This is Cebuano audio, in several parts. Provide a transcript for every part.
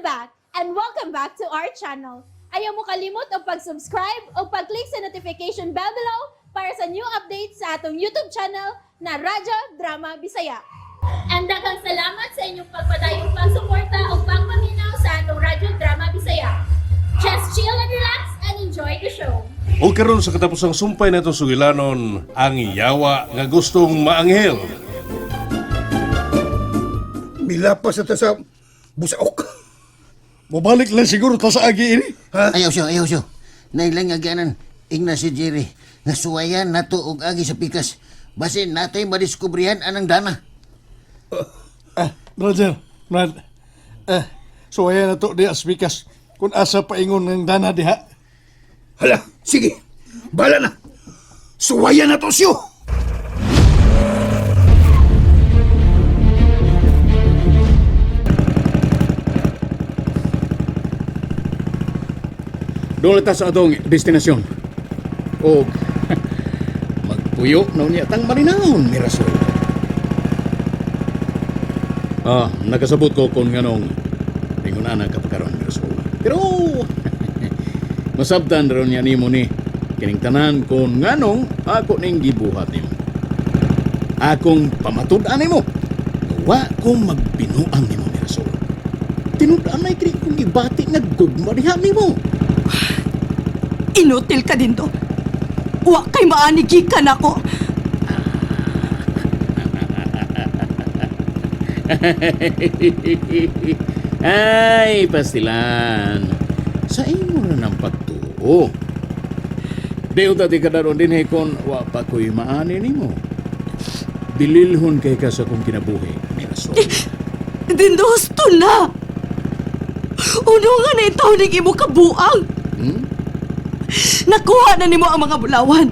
I'm back and welcome back to our channel. Ayaw mo kalimot og pag-subscribe o pag-click sa notification bell below para sa new updates sa atong YouTube channel na Radyo Drama Bisaya. And daghang salamat sa inyong pagpadayong pagsuporta o pagpaminaw sa atong Radyo Drama Bisaya. Just chill and relax and enjoy the show. O karon sa katapusang sumpay natong sugilanon ang yawa nga gustong maanghel. Milapas na ta sa busaok. Mubalik lang siguro ta sa agi ini. Ayaw siya, ayaw siya. Nailang agyanan, ingna si Jerry. Nasuwayan nato og agi sa pikas. Basin natay madiskubrihan anang dana. Ah, Roger, Brad. Eh, so ayan na to diha sa pikas. Kung asa paingon ng dana diha. Hala, sige. Bala na. Suwayan na to siyo. Doon ta sa atong destinasyon. O magpuyo na unya tang malinahon, Mirasol. Ah, nakasabot ko kung nganong ingon ana ka pa karon, Mirasol. Pero masabtan ron niya nimo ni kining tanan kung nganong ako ning gibuhat nimo. Akong pamatud-an nimo. Wa ko magbinuang nimo, Mirasol. Tinud-an ay kini kong gibati nga gugma diha nimo. Inutil ka din do. Wa kay maani gikan ako. Ay, pastilan. Sa imo na ng pagtuo. Di uta di kadaron din kon wa pa ko'y maani nimo. Dililhon kay ka sa kong kinabuhi, Mirasol. Dindo, husto na. Uno nga na itaw ning imo kabuang. Hmm? Nakuha na nimo ang mga bulawan.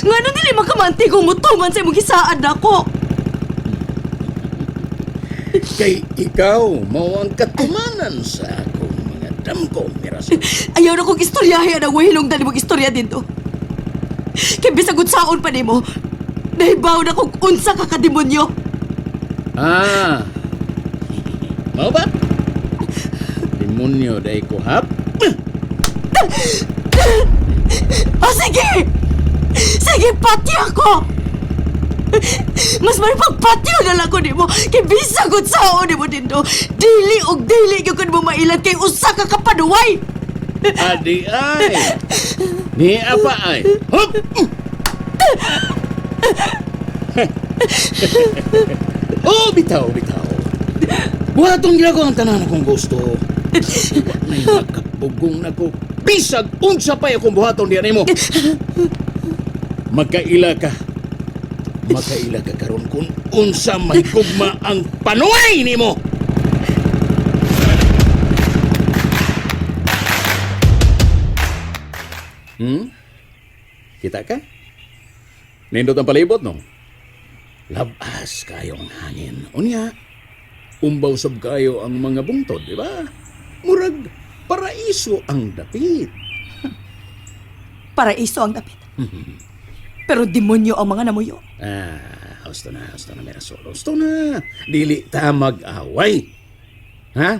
Ngano dili makamanti kung mutuman sa imong gisaad nako. Kay ikaw mao ang katumanan sa akong mga damgo, Mirasol. Ayaw na kong istoryahe ang wahilong dali mong istorya dito. Kay bisag unsaon pa nimo, nahibaw na kung unsa ka kademonyo. Ah. Mao ba? Demonyo day ko hap. O sige! Sige, pati ako! Mas may pagpatyo na lang ko nimo kay bisag unsaon nimo dindo. Dili og dili gyud ko nimo mailan kay usa ka kapaduway. Adi ay. Ni apa ay. Hop. Oh, bitaw, bitaw. Buhaton gina ko ang tanan akong gusto. Wa na'y makapugong nako. Bisag unsa pa'y akong buhaton diyan nimo. Magkaila ka. Magkaila ka karon kung unsa may gugma ang panuay nimo. Kita ka? Nindot ang palibot, no? Labas kayo ang hangin. Unya, umbaw sab kayo ang mga bungtod, di ba? Murag, paraiso ang dapit. Paraiso ang dapit. Pero demonyo ang mga namuyo. Ah, husto na, Mirasol. Husto na. Dili ta mag-away. Ha?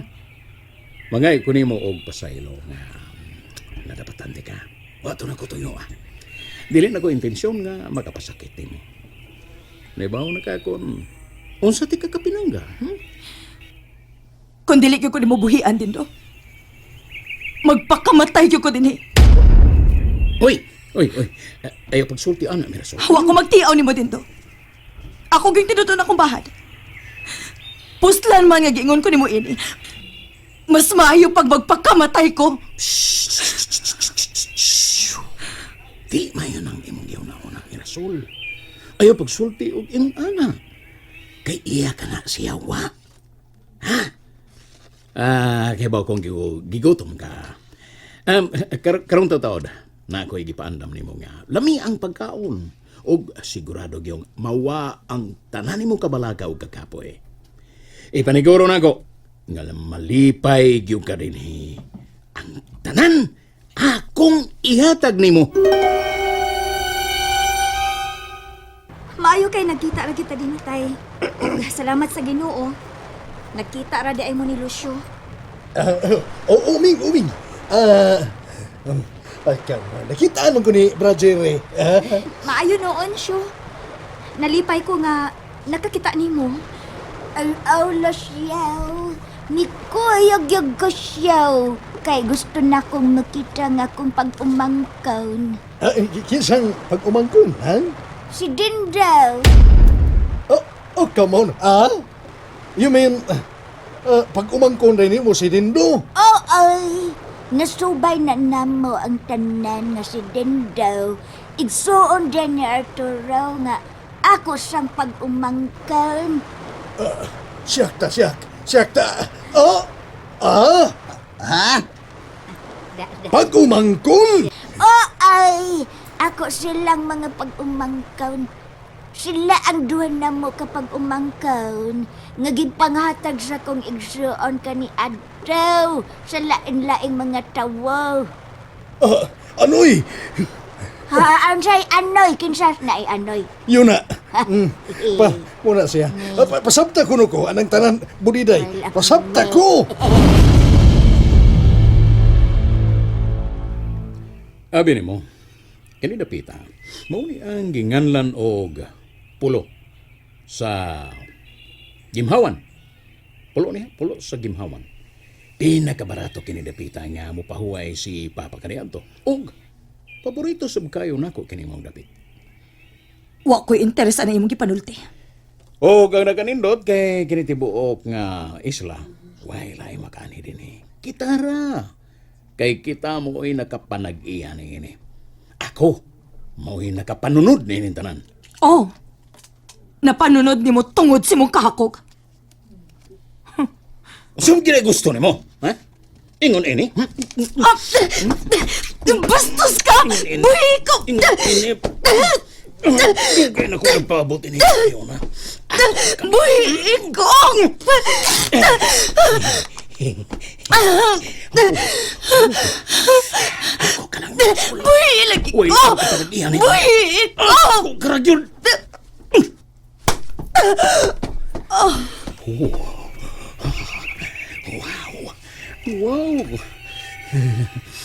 Mangay, kunin mo og pasaylo nga nadapatan di ka. Wato na ko tuyo, ah. Dili na ko intensyon nga makapasakit nimo. Naibaw na ka kung unsa ti ka kapinangga. Kung dili gyud ko nimo buhian dindo. Magpakamatay gyud ko dinhi. Uy, uy, uy. Ayaw pagsulti ana, Mirasol. Wa ko magtiaw nimo dindo. Ako gyud tinutuon akong bahad. Puslan man nga giingon ko nimo ini. Mas maayo pag magpakamatay ko. Di mayon ang imong giuna-una, Mirasol. Ayaw pagsulti og imong ana. Kay iya ka na siya wa. Ha? Ah, kay ba kong gigutom ka. Karong taod na ako'y gipaandam nimo nga lami ang pagkaon ug sigurado gyung mawa ang tanan nimo kabalaka ug kakapoy. Ipaniguro nako nga malipay gyud ka dinhi. Ang tanan akong ihatag nimo. Maayo kay nagkita ra kita dinhi tay. Salamat sa Ginoo. Nagkita ra di ay mo ni Lucio. Oh, uming, uming. Ah, ay, come on. Nakita man ko ni Brad Jerry. Ah, Maayo noon, siyo. Nalipay ko nga nakakita nimo. Alaw la siyaw. Mikuyog-yog ko siyaw. Kay gusto na kong makita nga akong pag-umangkaon. ah, kinsang pag-umangkon, ha? Si Dindo. Oh, oh, come on. Ah? You mean, pag-umangkon rin mo si Dindo? Oo, ay. Nasubay na namo ang tanan nga si Dindo. Igsuon din ni Arturo nga ako sang pag-umangkaon. Siyak ta, siyak. Siyak ta. Oh, ah, Ha? pag-umangkon? Oo, ay. Ako silang mga pag-umangkaon. Sila ang duha na mo kapag umangkaon. Nga gipanghatag sa kong igsuon kani adto sa lain-laing mga tawo. Ah, anoy? Ha, unsay anoy kinsa na ay anoy. Yun na. Pa, muna siya. Ah, pasabta ko no ko, anang tanan, budiday. Pasabta ko! Abi nimo, kini dapita, mao ni ang ginganlan og pulo sa Gimhawan. Pulo niya, pulo sa Gimhawan. Pinakabarato kini dapita nga mopahuway si Papa kaniadto. Og paborito sab kayo nako kini mong dapit. Wa ko'y interes ana imong gipanulti. Og ang nakanindot kay kini tibuok nga isla, way lahi makani dinhi. Kitara. Kay kita mo'y nakapanag-iya niini. Ako mo'y nakapanunod niini tanan. Oh. Napanunod nimo tungod sa imong kahakog. Sum gina gusto nimo, ha? Ingon ini? Hmm? Ah! Bastos ka! Buhi ko! Ingon ini. Kaya na ko nagpaabot ini kayo na. Buhi ko! Ako ka lang. Buhi lagi Uy, ko! ako ka talaga ni. Buhi ko! Ako karagyod. Oh. Wow. Wow.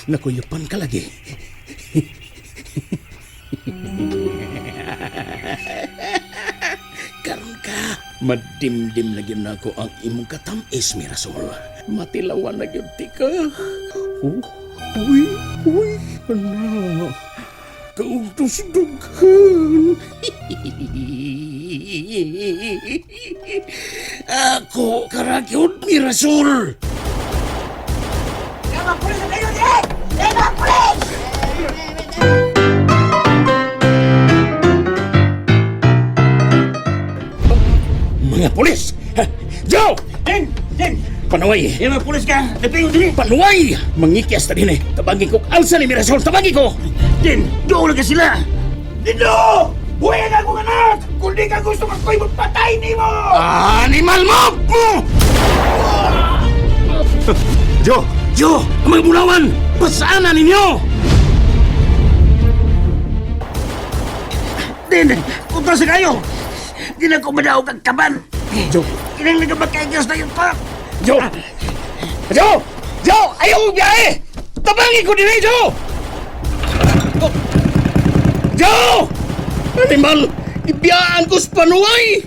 Nakuyupan ka lagi. Karon ka, madimdim na gyud nako ang imong katamis, Mirasol. Matilawan na gyud ti ka. Oh, uy, uy, ana. Kautos dughan. Ako karagyod, Mirasol. Mga pulis! Ha? Joe! Din! Din! Panuway! Yung mga pulis ka! Napingon din! Panuway! Mangikyas ta din eh. Tabangin ko. Alsa ni Mirasol! Tabangin ko! Din! Doon ka sila! Dindo! Buhay ang akong anak! Kung di ka gusto ako'y magpatay nimo! Animal mo! Jo! Joe! Ang mga bulawan! Pasaan na ninyo! Din! Punta sa kayo! Di na ko madaog ang kaban! Joe! Kinang nagabakagyos na yun pa! Joe! Joe! Joe! Ayaw kong biyahe! Tabangin ko din eh, Joe! Oh. Joe! Animal! Ibiyaan ko sa panuway!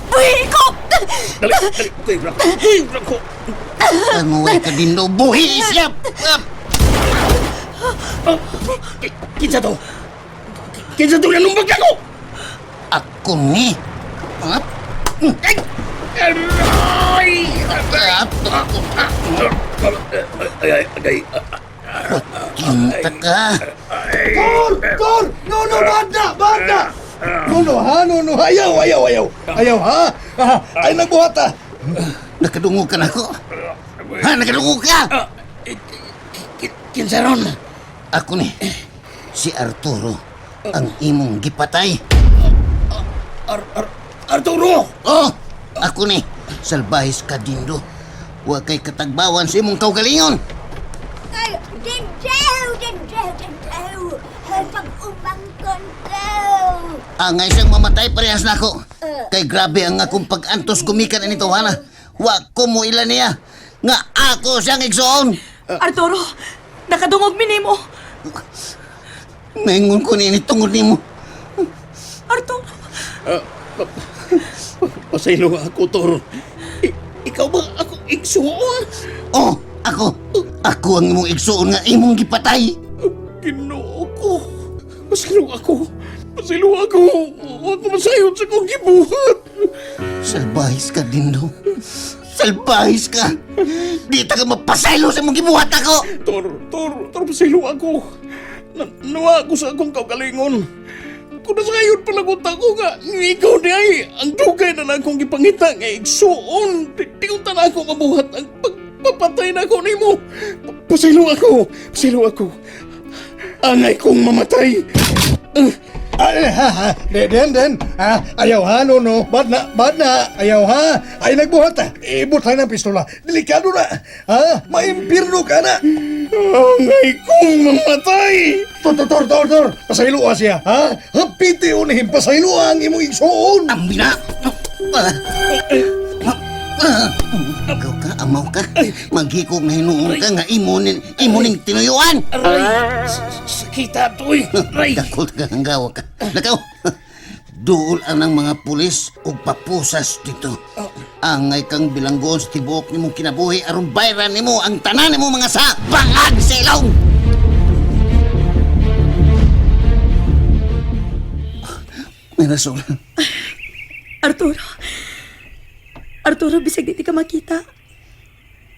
Buhi ko! Dali! Dali! Kuy, bro. Kuy, bro. Panguway ka Dindo, buhi siya! Ah, Oh, kinsa to? Kinsa to nanumbag ako? Ako ni! Ah, Ay! Aray! ah, Ay, ay, ay, ay. Kinta ka! Kor! Kor! No, no, banda! Banda! No, no, ha? No, no, ayaw, ayaw, ayaw. Ayaw, ha? Ah, ay, nagbuhat, ah. Nakadungog ka na ako? Ha, nakadungog ka? Kinsa ron? Ako ni, si Arturo, ang imong gipatay. Arturo! Oh, ako ni, salbahis ka Dindo. Wa kay katagbawan sa imong kaugalingon. Ay, Dindo! Dindo! Dindo! Ay, pag-umangkon ko! Angay siyang mamatay parehas nako. Kay grabe ang akong pag-antos gumikan ani tawhana. Wa ko mo ila niya nga ako siyang igsoon. Arturo, nakadungog mi nimo. Maingon ko niini tungod nimo. Arturo, Pasaylo ako, Tor. Ikaw ba ako igsuon? Oh, ako. Ako ang imong igsoon nga imong gipatay. Ginoo ko. Pasaylo ako. Pasaylo ako. Huwag ko masayon sa kong gibuhat. Salbahis ka, Dindo. Salbahis ka. Di ta ka mapasaylo sa imong gibuhat ako. Tor, Tor, Tor, pasaylo ako. Nawa ako sa akong kaugalingon. Kung nasa ngayon palagot ako nga, ikaw di ay, ang dugay na lang akong gipangita nga igsuon. Di ko na ako mabuhat ang pagpapatay na ako nimo. Pasaylo ako, pasaylo ako. Angay kong mamatay. Ay, ha, ha. Den, den, den. Ha, ayaw ha, no, no. Bad na, bad na. Ayaw ha. Ay, nagbuhat ha. Ibutay ng pistola. Delikado na. Ha, maimpirno ka na. Angay kong mamatay. Tor, tor, tor, tor, tor. Pasaylo ah siya, ha? Hapiti unihin, pasaylo ang imong igsoon. Ambi na. Ikaw ka, amaw ka. Maghikog na hinuon ka nga imo ning tinuyuan. Aray, sakita to eh. Aray. Dakol ka ang gawa ka. Lakaw. Duol ang ng mga pulis ug papusas dito. Angay kang bilanggoon sa tibuok nimong kinabuhi aron bayran nimo ang tanan nimo mga sa bangag sa ilong. Mirasol, Arturo. Arturo, bisag di ka makita.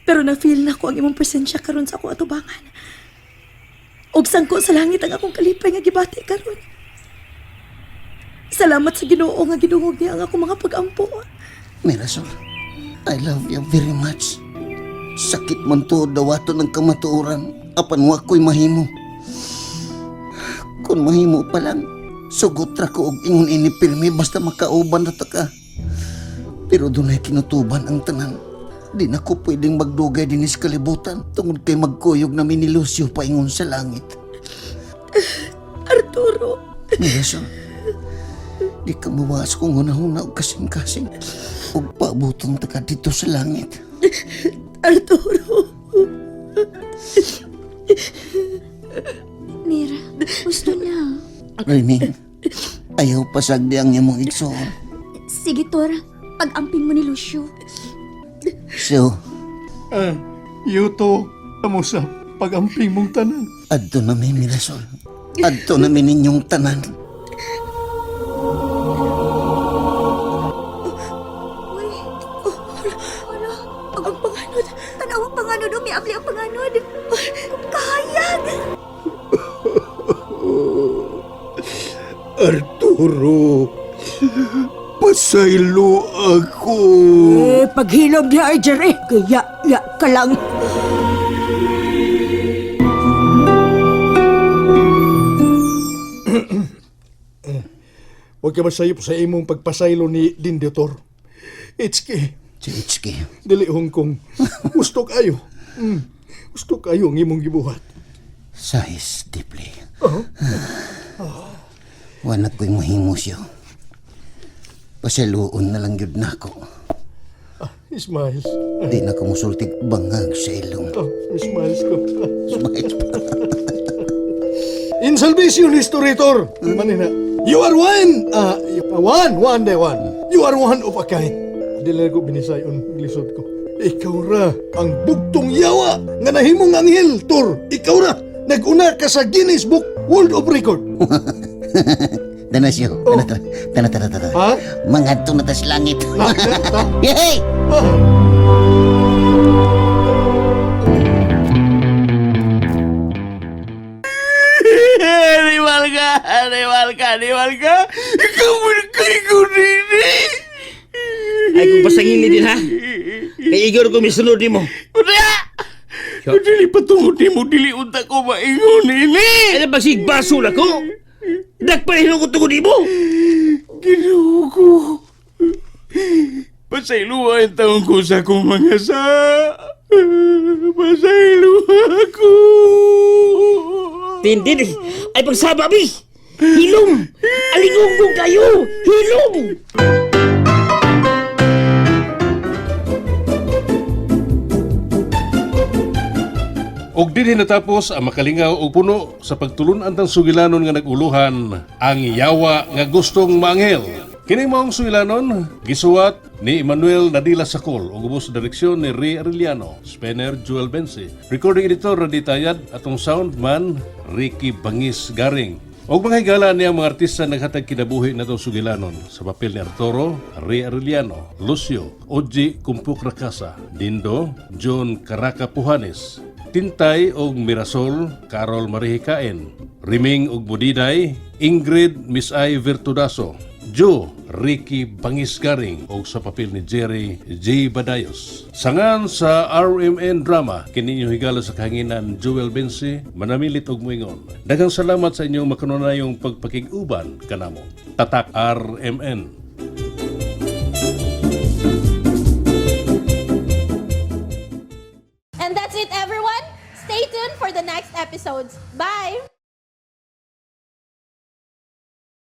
Pero na-feel na ko ang imong presensya karon sa akong atubangan. Og sangko sa langit ang akong kalipay nga gibati karon. Salamat sa Ginoo nga gidungog niya ang akong mga pag-ampo. Mirasol, I love you very much. Sakit man to dawaton ng kamatuoran, apan wa ko'y mahimo. Kung mahimo pa lang, sugot ra ko og ingon ini pirmi basta makauban na ta ka. Pero dunay kinutuban ang tanan. Di na ko pwedeng magdugay dinis kalibutan tungod kay magkuyog na ni Lucio paingon sa langit. Arturo, Mirasol, di ka mawas kung hunahuna og kasing-kasing ug paabuton ta ka dito sa langit. Arturo. Mira, gusto na. Rayming, ayaw pasagdi ang imong igsoon. Sige, Tor. Pag-amping mo ni Lucio. So, Yuto, amo sa pag-amping mong tanan. adto na mi Mirasol. Adto na mi ninyong tanan. Ano? Ang panganod. Tanaw ang panganod. Umiabli ang panganod. Kung kahayag. Arturo, pasaylo ako. Eh, paghilom niya ay Jerry. Kaya, ya ka lang. Huwag ka masayop sa imong pagpasaylo ni Dindo, Tor. Itski, Si Itchke, dili Hong Kong. Gusto kayo. Gusto kayo ang imong gibuhat. sighs deeply. Wala ko'y mahimo siyo. Pasaluon na lang yun na ako. Smiles. Di na ko musultig bangag sa ilong. Oh, smiles ko. Smiles pa. In salvation history, Tor. Manina. You are one. One, one day one. You are one of a kind. Dili ko binisayon glisod ko. Ikaw ra ang bugtong yawa nga nahimong anghel, Tor. Ikaw ra. Nag-una ka sa Guinness Book World of Record. Dana siyo. Tana, tana, tana, tana, tana. Ha? Mangadto na tas langit. Na, na, na. Yay! Ah. Animal ka! Animal ka! Animal ka! Ikaw mo na kayo nini! Ay kung pasangin ni din ha. Kay igor ko misunod nimo. Kunya! Kung dili patungod nimo, dili unta ko maingon nini! Ay basig baso na ko. Dakpan ko tungod nimo. Ginoo ko. Pasayloa ang taong ko sa akong mga sa. Pasayloa ako. Tindin ay pagsaba bi. Hilom. Alingunggong kayo. Hilom. Og dinhi natapos ang makalingaw og puno sa pagtulun-an tang sugilanon nga nag-uluhan, ang yawa nga gustong maanghel. Kining maong sugilanon, gisuwat ni Emmanuel Nadila Sakol ug ubos sa direksyon ni Ray Arellano, Spanner Joel Bensi, recording editor Radi Tayad, atong soundman Ricky Bangis Garing. Og mga higala niya mga artista naghatag kinabuhi natong sugilanon sa papel ni Arturo, Ray Arellano, Lucio, Oji Kumpuk Rakasa, Dindo, John Caraca Puhanes, Tintay og Mirasol, Carol Marihikain, Riming og Budiday, Ingrid Miss I Virtudaso, Joe Ricky Bangisgaring og sa papel ni Jerry J. Badayos. Sangan sa RMN Drama, kini inyong higala sa kahanginan Joel Bensi, manamilit og muingon. Daghang salamat sa inyong makanunayong pagpakig-uban kanamo. Tatak RMN. And that's it, everyone. Stay tuned for the next episodes. Bye!